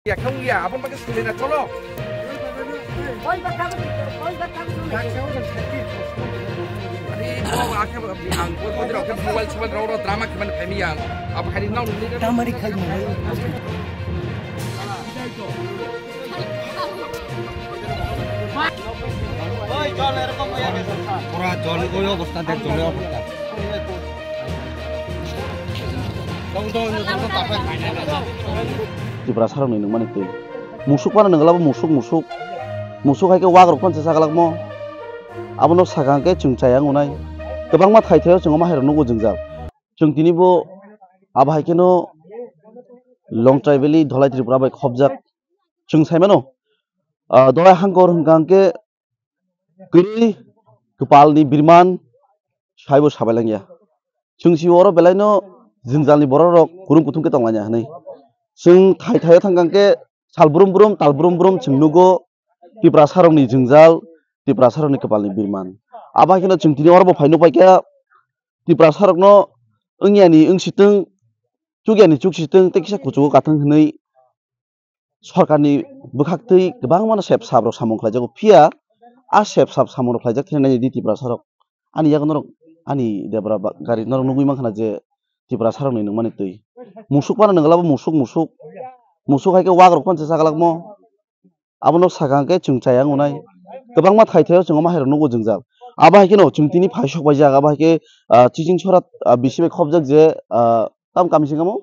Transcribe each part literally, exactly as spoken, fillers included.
Yakhang ya, abon pakai sini na cholo. Ani bo akhe ang bo bo rok mobile sobal rok drama khe man phaimi yang. Abo hari nang ni. Tamari khai mo. Pura jol oi obostha, dek jol oi obostha. Tipra sarokni nungmani twi. Musuk phano nwnglabo musuk, musuk. Musuk hai khe wak rok phano chacha glakmo. Abono sakha hwnkhe chwng chaya wngnai. Kwbangma thai thaio chwng omo hai rok nukgo jwngjal. Chwng tini bo abo hai kheno Longtrai Valley, Dholai Tripura bai khopjak. Chwng sai mano, ah, Dholai Hangkor hwnkha hwnkhe kwrwi kwpalni birman saibo sabai langya. Chwng si oro belaino jwngjalni borok rok kurum kuthum khe tong laina hwnwi. Chwng thai thaio thangkha hwnkhe sal brum brum, tal brum brum chwng nugo Tiprasa rokni jwngjal, Tiprasa rokni kwpalni birman. Abo hai kheno chwng tini oro bo phai nuk paikha Tiprasa rokno wngyani wngsitwng, chukyani chuksitwng, tei kisa kuchugo kathwng hwnwi sorkarni bwkhaktwi kwbangmano sep sap rok samung khlaijago, phiya a sep sap samung rok khlaijak thani naidi Tiprasa rok. Ani yago norok ani debra ba-, gari norok nugwi mankha na je Tiprasa rokni nungmani twi. Musuk phano nwnglabo musuk, musuk. Musuk hai khe wak rok phano chacha glakmo. Abono sakha hwnkhe chwng chaya wngnai. Kwbangma thai thaio chwng omo hai rok nukgo jwngjal. Abo hai kheno chwng tini phaisok paijak, abo hai khe, ah, Chiching Sora, ah, bisi bai khopjak je, ah, tam kami singamo?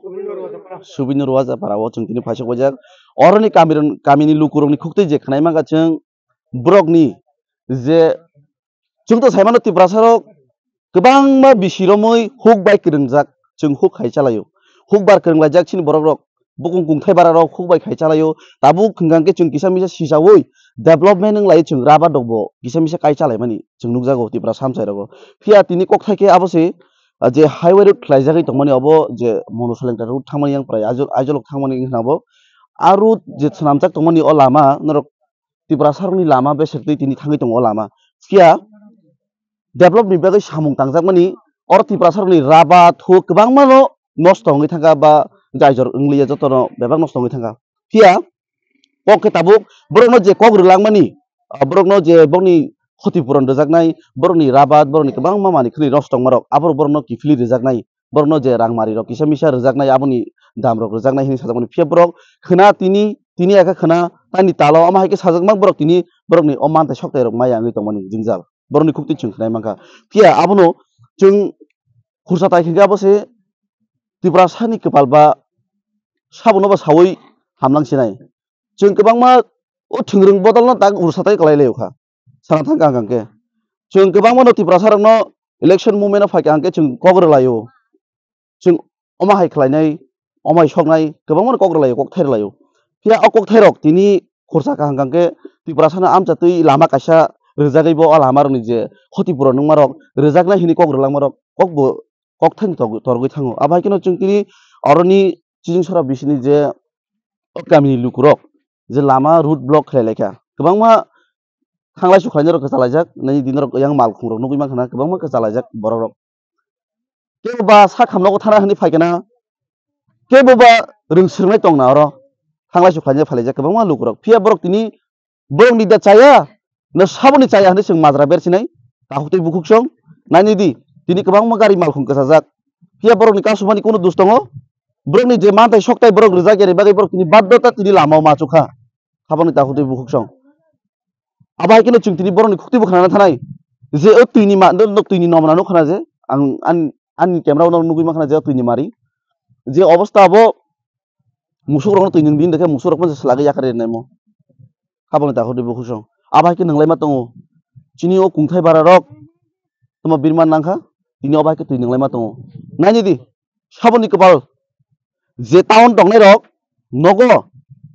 Subinu Roaja para o chwng tini phaisok paijak. Oroni kami rok, kamini lukurokni khuktwi je khwnai mankha chwng borokni je Chwng to saimano Tiprasa rok kwbangma bisi romwi huk bai kwrwngjak, chwng huk khai chalaio. Huk bar kwrwnglaijak chini borok rok, bukung kungthai bara rok huk bai khai chalaio. Tabuk hwnkha hwnkhe chwng kisa misa sisaui development wng lai chwng rubber rok bo kisa misa kai chalaimani chwng nukjago Tiprasa hamchai rogo. Phiya tini kokthai khe abo se, ah, je highway road khlaijagwi tongmani obo je Monu Solengta road thangmani yang prai Aijol, Aijol thangmani wngkha na obo. A road je swnamjak tongmani o lama norok Tiprasa rokni lama besek twi tini thangwi tongo o lama. Phiya develop ni bagwi samung tangjakmani oro Tiprasa rokni rubber thuk kwbangma no nosto wngwi thangkha ba jaijor wngliya jotono bebak nosto wngwi thangkha. Phiya kok khe tabuk borokno je kok rwlangmani, ah, borokno je bokni khoti puron rwjaknai, borokni rubber, borokni kwbangma manwi khwnwi nosto wngmarok, aborok borokno kiphilwi rwjaknai. Borokno je rang mari rok kisa misa rwjaknai, aboni dam rok rwjaknai hinwi sajakmani. Phiya borok khwna tini, tini akhe khwna taini talo, omo hai khe sajakma borok tini borokni o manthai sokthai rok maya wngwi tongmani jwngjal. Borokni khuktwi chwng khwnai mankha. Phiya abono chwng khursa tai khe abo se Tiprasa ni kwpal ba sabono ba saui hamlang sinai. Chwng kwbangma o thwngwrwng bodolno tak ursa tai kwlai lai kha. Sana thang kha hwnkhe chwng kwbangma no Tiprasa rokno election movement o phai kha hwnkhe chwng kok rwlai o. Chwng omo hai khlainai, omo hai soknai kwbangma no kok rwlai o, kokthai rwlai o. Phiya o kokthai rok tini khursa kha hwnkhe Tiprasa no amchatwi lama kaisa rwjagwi bo o lama rokni je khoti puron wngma rok rwjaknai hinwi kok rwlangma rok kok bo kokthai ni tor-, torgwi thango. Abo hai kheno chwng tini oroni Chiching Sora bisini je o kamini lukurok je lama road block khlai laikha. Kwbangma thanglai sukhlainai rok kwchalaijak, nini dini rok yang malkhung rok nugwi mankha na kwbangma kwchalaijak borok rok. Kebo ba sak hamno thana hwnwi phai kana, kebo ba rwng swrwngnai tong na oro thanglai sukhlainai phailaijak kwbangma lukurok. Phiya borok tini borokni da chaya, na saboni chaya hwnwi chwng majra bersinai, takhuk tei bukhuk song. Naini di, tini kwbangma gari malkhung kwchajak. Phiya borokni kasumani kunu dus tongo? Borokni je manthai sokthai borok rwjak ya, bagwi borok tini baddhota tini lama o machukha. Habangni takhuk tei bukhuk song. Abo hai kheno chwng tini borokni khukti bo khna thanai. Je o twini ma, no, no, twini nomna nukha na je. Ang, an, ani camera o no nugwi mankha na je o twini mari. Je obostha abo musuk rokno twi nwng bini dakhe musuk rok phano se swlagwi yakarwi rwnaimo. Habangni takhuk tei bukhuk song. Abo hai khe nwnglaima tongo. Chini o kungthai bara rok tamo birman nangkha. Tini abo hai khe twi nwnglaima tongo. Naini di, saboni kwpal je town tongnai rok nogo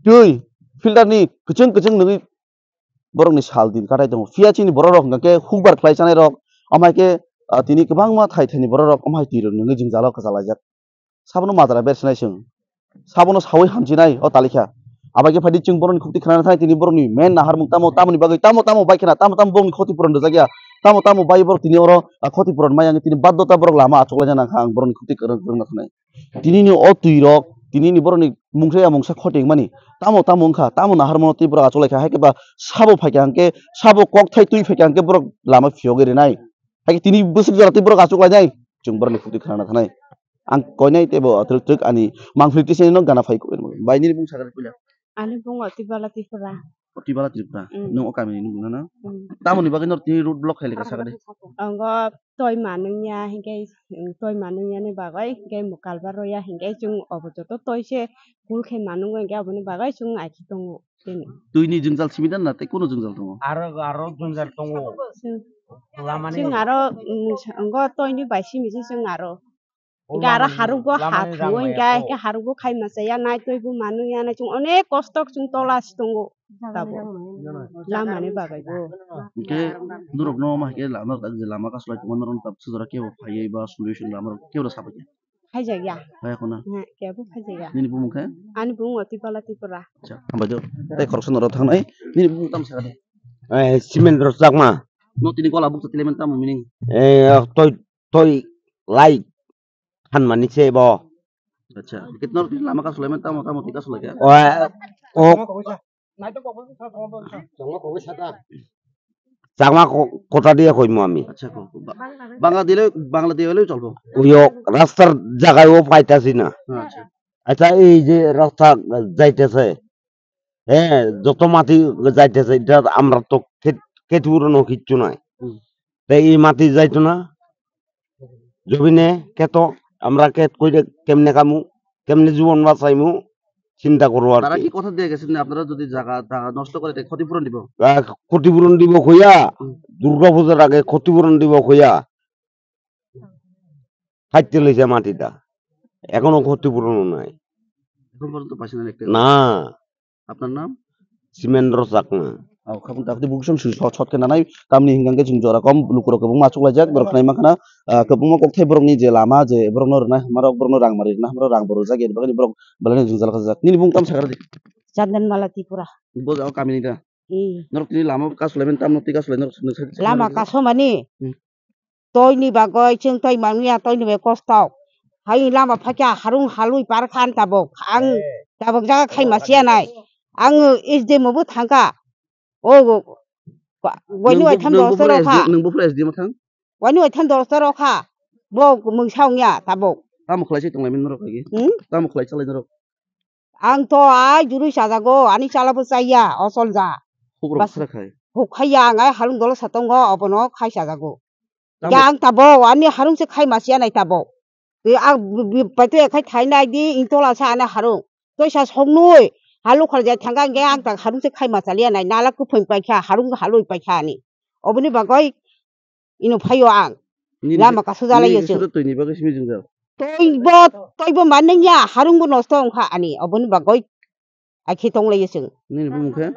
twi filter ni kwchwng kwchwng nungwi borokni sal din katai tongo. Phiya chini borok rok hwnkha khe hukbar khlai chanai rok, omo hai khe, ah, tini kwbangma thai thaini borok rok omo hai twi rok nungwi jwngjal o kwchalaijak. Sabono majra bersinai chwng. Sabono saui hamchinai o talikha. Abai khe phaidi chwng borokni khukti khna thai tini borokni main naharmung tamo tamoni bagwi tamo tamo bai khna tamo tamo borokni khoti puron rwjak ya. Tamo tamo bai borok tini oro, ah, khoti puron mai ang tini baddhota borok lama achuklaina nangkha ang borokni khukti kwrwng kwrwngna thanai. Tini ni o twi rok tini ni borok ni mungsa ya mungsa khoti wngmani. Tamo tamo wngkha, tamo naharmano tei borok achuk laikha, hai khe ba sabo phaikha hwnkhe, sabo kokthai twi phaikha hwnkhe borok lama phiyogwi rwnai. Hai khe tini bwswk jora tei borok achuk lainai, chwng borok ni khukti khna thanai. Ang koinai tei bo twrwk twrwk ani mangpili twi se no gana phai kuk bai nini bung sakha puila. Ani bung Otibala Tripura. Otibala Tripura. Mm. Nwng o kami ni bung na? Mm. Tamoni bagwi nor tini road block khai lekha sakha de. Ango toi manungya hinkhe, mm, toi manungya ni bagwi hinkhe mukalbar roya hinkhe chwng obo joto toi se kul khe manungo hinkhe aboni bagwi chwng aiki tongo. Tini. Twi ni jwngjal simi dan na tei kunu jwngjal tongo? Aro, aro jwngjal tongo. Chwng, Lamani chwng aro, mm, ango toi ni bai simi se chwng aro. O hinkhe aro lamani, harugo lamani ha rang thangwi maya hinkhe, ko. Hinkhe harugo khai masa ya nai twibo manu ya nai chwng onek kosto chwng tola si tongo. Tabuk. Lamani bagwi bo. Hinkhe norok no ma hinkhe lama, lama kasu lai tongma norok no tab sujara kebo phaiwi ba solution lama rok kebo rw sabai khe. Phaijakya. Phaiya khuna. He, kebo phaijakya. Nini bumung khe? Ani bumung Otibala Tripura. Acha, hambai do. Tei khoroksa norok thangnai. Nini bumung tam sakha de? Eh, Simendro Chakma. No tini gola bukcha tilemen tamo meaning? Eh, toi, toi lai khanmani se bo. Acha, kit nor lama kasu laimen tamo, tamo tika sulai kha? O, o. Changma ko-, kota diye koimo ami. Acha, ko, ko, ba-, Bangla dile, Bangla dile cholbo. Uyo rastar jagai o paitasi na. Acha. Acha, ei je rasta jaitase. He, joto mati jaitase, eta amra to khet, khet puro no kichu nai. Hmm. Te ei mati jaito na. Jobine kheto, amra khet koide kemne kamu, kemne jibon bachaimu, chinta korbo ar ki. তারা কি কথা দিয়ে গেছেন যে আপনারা যদি জায়গা, জায়গা নষ্ট করে তাহলে ক্ষতিপূরণ দিব? Ah, ক্ষতিপূরণ দিব কইয়া, হুম। দুর্গা পূজার আগে ক্ষতিপূরণ দিব কইয়া। খাইতে লইছে মাটিটা। এখনো ক্ষতিপূরণ নাই। এখন পর্যন্ত পাইছেন না একটা? না। আপনার নাম? Simendro Chakma. O, khabung dakti bukusong sui sot sot khe nanai tamni hingkang khe chwng jora kom lukurok kwbangma achuk laijak borok khnai mankha na, ah, kwbangma kokthai borokni je lama je borokno rwna hamarok borokno rang mari rwna hamarok rang bo rwjak yani bagwi borok belai no jwngjal khajak. Nini bung tam sakha di? Chandan Mala Tripura. Bo jao kamini da? Ee. Norok tini lama kasu laimani tamno twi kasu lai norok. Lama kasu mani? Hmm. Toini bagwi chwng toi mangya, toini bai kostok. Hai lama phakya harung halui par khan tabok. Ang tabok jaga khai masiya nai. Ang S D M bo thangka. O go, go, waini waitham dorosor rokha. Nwng bufra S D M thang? Waini waitham dorosor rokha. Bo mungsa wngya tabok. Tamo khlai se tonglaimani norok hai? Hmm? Tamo khlai chalai norok? Ang to ai jurui chajago, ani chala bo chaya, ochol ja. Hukrok bas-, sra khai. Hukhaiya ang ai harung dolo satongo, obono khai chajago. Tamo. Ya ang tabo, ani harung se khai masiya nai tabo. Te ang bi-, bi-, paito ya khai thai nai di, ingtola sa ani harung. Toi sa songnui, halu khol jai thangka ang ge ang ta harung se khai masaliya nai, nala kuphung paikha, harung halui paikha ani. Oboni bagoi ino phaio ang. Nini lama se-, kasu jalai nini yo se chwng. Suru twi ni bagwi simi jwngjal. Toi bo, toi bo manung ya, harung bo nosto wngkha ani, oboni bagoi akhe tong lai yo chwng. Nini bumung khe?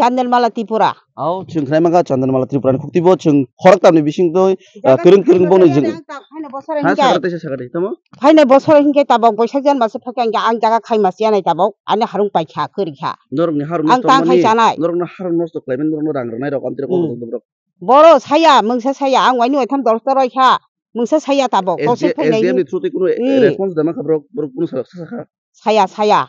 Chandel Mala Tripura. Au, chwng khnai mangkha Chandel Mala Tripura ni khukti bo chwng khorok tamni bising toi, ah, kwrwng kwrwng boni jwng. Ang ta phaina bosor ha, hingke. Sakha tei sakha tei, tamo? Phaina bosor hingke tabok boisak jan masa phakhe ang, ang jaga khai masiya nai tabok, ani harung paikha, kwrwikha. Norokni harung ang nosto tang khai wngmani, chanai. Norokno harung nosto khlaimani, norokno rang rwnai rok, amtwi rok. Hmm. Borok saya, mungsa saya, ang waini waitham dorosor roikha, mungsa saya tabok, S D, kosek phainai S D M ni. Ni through tei kunu, hmm, response da mankha borok, borok kunu sa, sa, sakha. Saya, saya,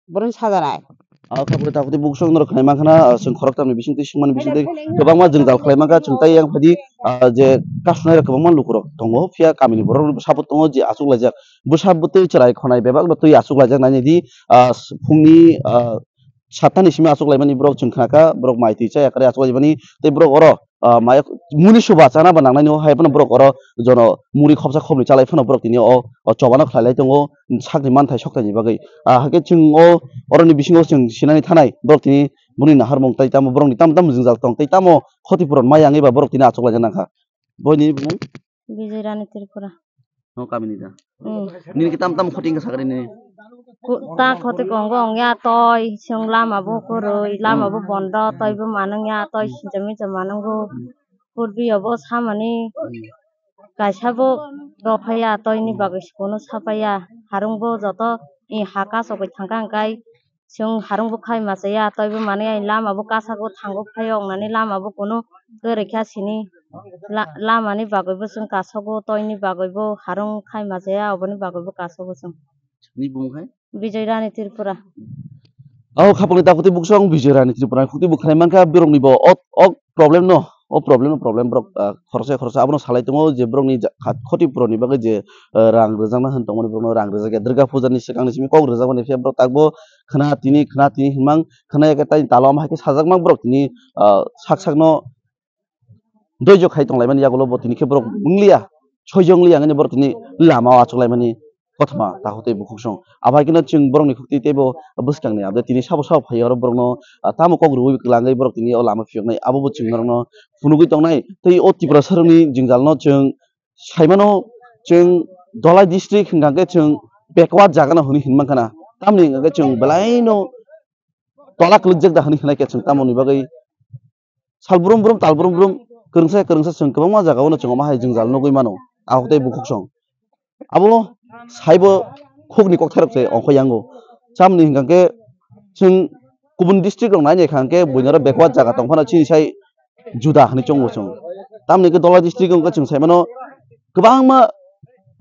borok sajanai. Ah, kha bwrwi takhuk tei bukhuk norok khnai mankha na, ah, chwng khorok tamni bising twi swngmani bising twi kwbangma jwngjal khlai mankha, chwng tei yang phaidi, ah, je kasonai rok kwbangma lukurok tongo, phiya kamini borok rok bwsabo tongo je achuk laijak, bwsabo twi chwrai khonai bebak no twi achuk laijak nainai di, ah, phungni, ah, satta ni simi achuk laimani borok chwng khnakha, borok mai twi chaya kwrwi achuk laimani, tei borok oro, ah, maya muni suba chana ba nangnai no, hai phano borok oro jono muri khopsa khopni chalai phano borok tini o, o chobano khlai lai tongo, sakni manthai sokthai ni bagwi. Ah, hakhe chwng o, oroni bisingo chwng sinani thanai, borok tini boni naharmung tei tamo borokni tamo tamo jwngjal tong tei tamo khoti puron maya wngwi ba borok tini achuk laijak nangkha. Boini bumung? Bijoy Rani Tripura. No kamini da. Hmm. Nini ki tam tam khoti wngkha sakani nini? Ku-, ta khoti kongo wngya toi, chwng lama bo kwrwi, lama bo bondo, toi bo manwngya, toi sincha mincha manwngo. Purbi obo samani kaisa bo rophaya, toini bagwi se kunu sapaya. Harung bo joto i ha kasogwi thangkha hwnkhe. Chwng harung bo khai machaya, toi bo manwi ai lama bo kasago thango phaio wngnani lama bo kunu kwrwikha sini. La-, lamani bagwi bo chwng kasogo, toini bagwi bo harung khai machaya, oboni bagwi bo kasogo chwng. Ni bumung hai? Bijoy Rani Tripura. Oh, khapangni ta khukti buksong Bijoy Rani Tripura khukti bukhanai mankha borokni bo o, o problem no, o problem no problem borok, ah, khoroksa khoroksa abono salai tongo je borokni ja-, khat-, khoti puroni bagwi je, ah, rang rwjakna hwn tongmani borokno rang rwjakya Durga puja ni swkangni simi kok rwjakmani phiya borok takbo khna tini khna tini hwnmang khna yakhe tai talo ama hai khe sajak mang borok tini, ah, sak sakno doijo khai tonglaimani yagulo bo tini khe borok wnglia, soijo wnglia hwnwi borok tini lama o achuklaimani kothoma takhuk tei bukhuk song. Abo hai kheno chwng borokni khukti teibo bwskangni update tini sabo sabo phaiwi oro borokno, ah, tamo kok rwui kwlangwi borok tini o lama phiyoknai abo bo chwng norokno phunugwi tongnai. Tei o Tripura sarokni jwngjalno chwng saimano, chwng Dholai district hwnkha khe chwng backward jaga no hwnwi hinwi mankha na. Tamni hwnkha khe chwng belaino tola kwlwkjak da hwnwi hinai khe chwng tamoni bagwi sal brum brum, tal brum brum, kwrwngsa kwrwngsa chwng kwbangma jagao no chwng omo hai jwngjal nugwi mano, ahok tei bukhuk song. Abo saibo khukni kokthairok se ongkho yango. Tamni hwnkha khe chwng kubun district rok nai nai kha hwnkhe buini oro backward jaga tong phano chini sai juda hwnwi chongo chwng. Tamni hwnkhe Dholai district wngkha chwng sai mano kwbangma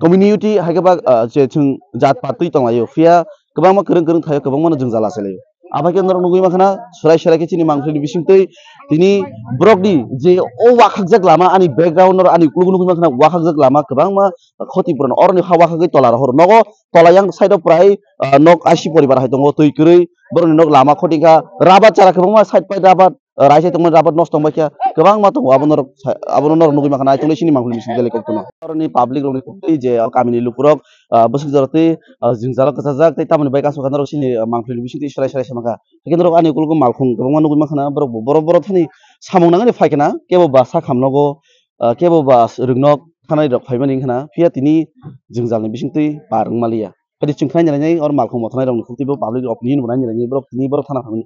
community hai khe ba, ah, je chwng jat pat twi tong laio, phiya kwbangma kwrwng kwrwng thaio, kwbangma no jwngjal achai laio. Abo khe norok nugwi mankha na, swrai swrai khe chini mangpili bisingtwi tini borokni je o wakhakjak lama, ani background oro ani uklogo nugwi mankha na, wakhakjak lama kwbangma khoti purano oroni ha wakhagwi tola rohor nogo, tola yang side o prai, ah, nok aisi poribar hai tongo, twi kwrwi borokni nok lama khoti kha, rubber chara kwbangma side pai rubber, ah, raisai tongmani rubber nosto wngbai kha, kwbangma tongo, abo norok sa-, abono norok nugwi mankha na, naitongni chini mangpili bising belai koktono. Oroni public rokni twi je o kamini lukurok, ah, bwswk jora twi, ah, jwngjalo kwchajak tei tamoni bai kaso kha norok chini, ah, mangpili bising twi swrai swrai se mankha. Haikhe norok ani ukologo malkhung kwbangma nugwi mankha na, borok bo, borok, borok thani samung nangani phai khna, kebo ba sak ham nogo, ah, kebo ba rwngnok thanai rok phaimani wngkha na, phiya tini jwngjalni bising twi par wngma liya. Haidi chwng khnai nai nai, or malkhung bo thanai rokni khukti bo public opinion bo nai nai, borok tini borok thana phaimani.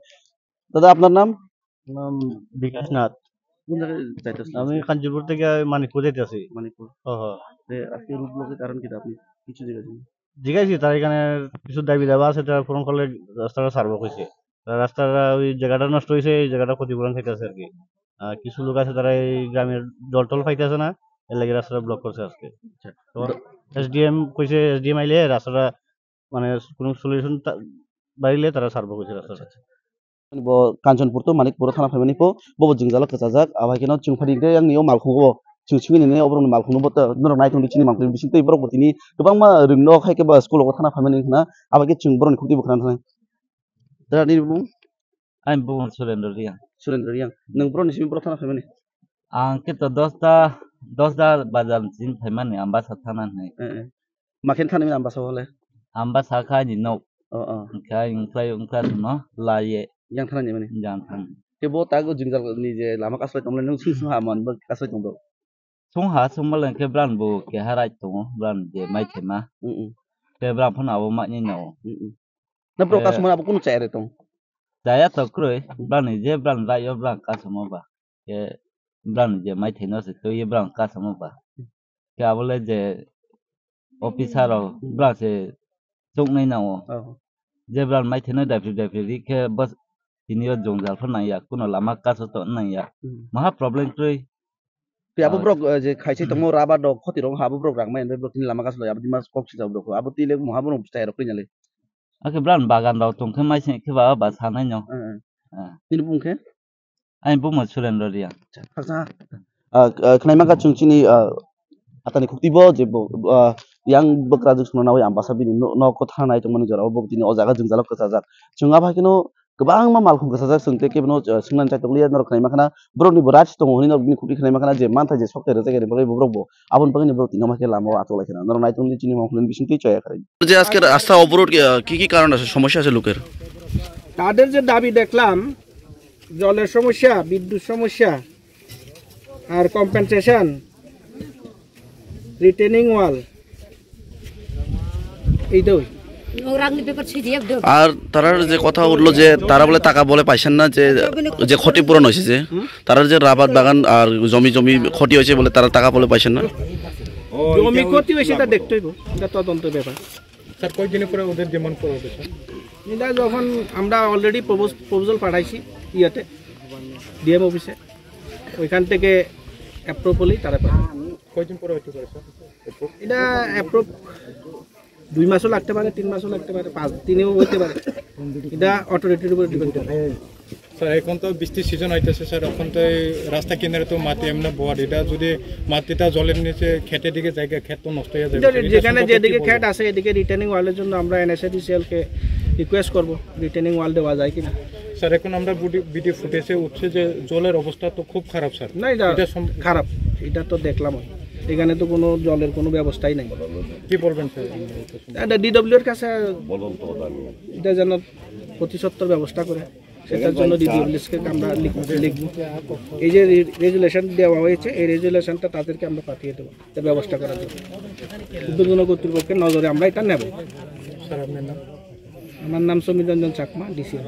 Dada, apnar nam? নাম বিকাশ নাথ। কোন জায়গায় যাইতেছেন? আমি কাঞ্চনপুর থেকে মানিকপুর যাইতেছি। মানিকপুর। ও, ও। এ, আজকে রোড ব্লকের কারণ কি আপনি কিছু জিজ্ঞাসা করুন? জিজ্ঞাসি তার এখানে কিছু দাবি দাবা আছে, তারা পূরণ করলে রাস্তাটা ছাড়বো কইছে। তা রাস্তাটা, ওই জায়গাটা নষ্ট হয়েছে, এই জায়গাটা ক্ষতিপূরণ খাইতেছে আর কি। আর কিছু লোক আছে, তারা এই গ্রামের জল টল পাইতেছে না, এর লাগি রাস্তাটা ব্লক করছে আজকে। আচ্ছা। তো দ- এসডিএম কইছে, এসডিএম আইলে রাস্তাটা মানে কোনো সলিউশন বাড়িলে তারা ছাড়বো কইছে রাস্তাটা। Bo Kanchanpur to Manikpur thana phaimani po, bo bo jwngjalo kwchajak, abai kheno chwng phani hwnkhe yang nio malkhung bo, chwng chwngni nini oborokni malkhung bo ta norok nai tongdi chini malkhung bising tei borok bo tini kwbangma rwngno khai khe ba school o thana phaimani hwnkha na, abai khe chwng borokni khukti bo khna thani. Da nini bumung? Ani bumung Surendra Reang. Surendra Reang. Nwng borokni simi borok thana phaimani? Ang khe to dosta, dosta bazar ni simi phaimani, ang basa thana hinwi. Eh, eh. Makhen thani ang basa hole? Ang basa kha ani nok. Oh, oh. Hwnkhe ang wngkhlai, wngkhlai no laye. Yang thana ni mani? Yang thang. Khe bo tago jwngjal ni je lama kaslai tongmani nwng sung sung ha man bo kaslai tong do. Sung ha sung malai khe bran bo keha right tongo, bran je mai thema. Mm, mm. Khe bran phano abo mai ni no. Mm, mm. Na bro, eh, kasumar abo kunu chaya re tong? Chaya to kroi, bran ni je bran right yo bran kasamo ba. Khe bran ni je mai thai no se to ye bran kasamo ba. Khe abo le je officer rok bran se chuknai nango. Oh. Je bran mai thai no daipri daipri ri khe bas tini yo jwngjal pho nang ya, kuno lama kaso to nang ya. Hmm. Maha problem kroi. Te abo, ah, borok, eh, je khaisai tongmo rubber rok khoti rok abo borok rang mai, borok tini lama kaso lai, abo tini mas kok sijak borok, abo twi le maha borok chaya rok koi nale. Ake bran bagan rok tong khe mai se khe ba, ba sanai no. Eh, eh. Ah. Tini bung khe? Ani bumung Surendra Reang. Khaksa. Ah, ah, khwnai mankha chwng chini, ah, hatani khukti bo je bo, ah, yang bwkrajwk songno nawi ang basa bini no-, nok o thana nai tongmani jora o bo tini o jaga jwngjalo kwchajak. Chwng abo hai kheno kwbangma malkhung kwchajak chwng tei kebono, ah, swngnani chai tonglia norok khwnai mankha na borokni bo rights tongo hwnwi norok bini khukti khwnai mankha na je mantha je sok tei rwjak yani bagwi borok bo aboni bagwi ni borok tini omo khe lama o achuk lai kheno norok nai tongdi chini malkhung bising twi chaya kharwi. যে আজকে রাস্তা অবরোধ, আহ, কি কি কারণ আছে, সমস্যা আছে লোকের? তাদের যে দাবি দেখলাম, জলের সমস্যা, বিদ্যুৎ সমস্যা, আর কম্পেনসেশন, রিটেনিং ওয়াল, এই দুই। আর তারার যে কথা উঠলো যে তারা বলে টাকা বলে পাইছেন না, যে, যে ক্ষতিপূরণ হয়েছে যে, হুম? তারার যে রাবার বাগান আর জমি জমি ক্ষতি হয়েছে বলে তারা টাকা বলে পাইছেন না। জমি ক্ষতি হয়েছে, এটা দেখতে হইব, এটা তদন্ত ব্যাপার। স্যার, কয়দিনের পরে ওদের ডিমান্ড করা হবে, স্যার? এটা যখন আমরা অলরেডি প্রপোজ-, প্রপোজাল পাঠাইছি ইয়েতে, ডিএম অফিসে, ওইখান থেকে অ্যাপ্রুভ হলেই তারা পাঠাবে। কয়দিন পরে হইতে পারে, স্যার? এটা অ্যাপ্রুভ দুই মাসও লাগতে পারে, তিন মাসও লাগতে পারে, পাঁচ দিনেও হতে পারে। এটা অথরিটির উপরে ডিপেন্ড করে। স্যার, এখন তো বৃষ্টির সিজন হইতেছে স্যার, এখন তো এই রাস্তা কিনারে তো মাটি এমনি বোয়ার, এটা যদি মাটিটা জলের নিচে খেতের দিকে যায়, খেত তো নষ্ট হয়ে যাবে। এটা স্যার, এটা যেখানে সম্পর্কে কি যেদিকে বলবেন? খেত আছে, এদিকে রিটেনিং ওয়ালের জন্য আমরা এনএসএডিসিএল কে রিকোয়েস্ট করব, রিটেনিং ওয়াল দেওয়া যায় কিনা। স্যার, এখন আমরা ভিডিও ফুটেজে উঠছে যে জলের অবস্থা তো খুব খারাপ স্যার। না, এটা এটা সম- খারাপ, এটা তো দেখলাম। এখানে তো কোনো জলের কোনো ব্যবস্থাই নাই। কি বলবেন স্যার? এটা ডিডব্লিউ এর কাছে এটা যেন প্রতি সত্তর ব্যবস্থা করে, সেটার জন্য ডিডব্লিউএস কে আমরা লিখ- লিখবো। এই যে রে- রেজুলেশন দেওয়া হয়েছে, এই রেজুলেশনটা তাদেরকে আমরা পাঠিয়ে দেবো, এটা ব্যবস্থা করার জন্য। ঊর্ধ্বতন কর্তৃপক্ষের নজরে আমরা এটা নেব। স্যার, আপনার নাম? আমার নাম সমীর রঞ্জন চাকমা, ডিসি।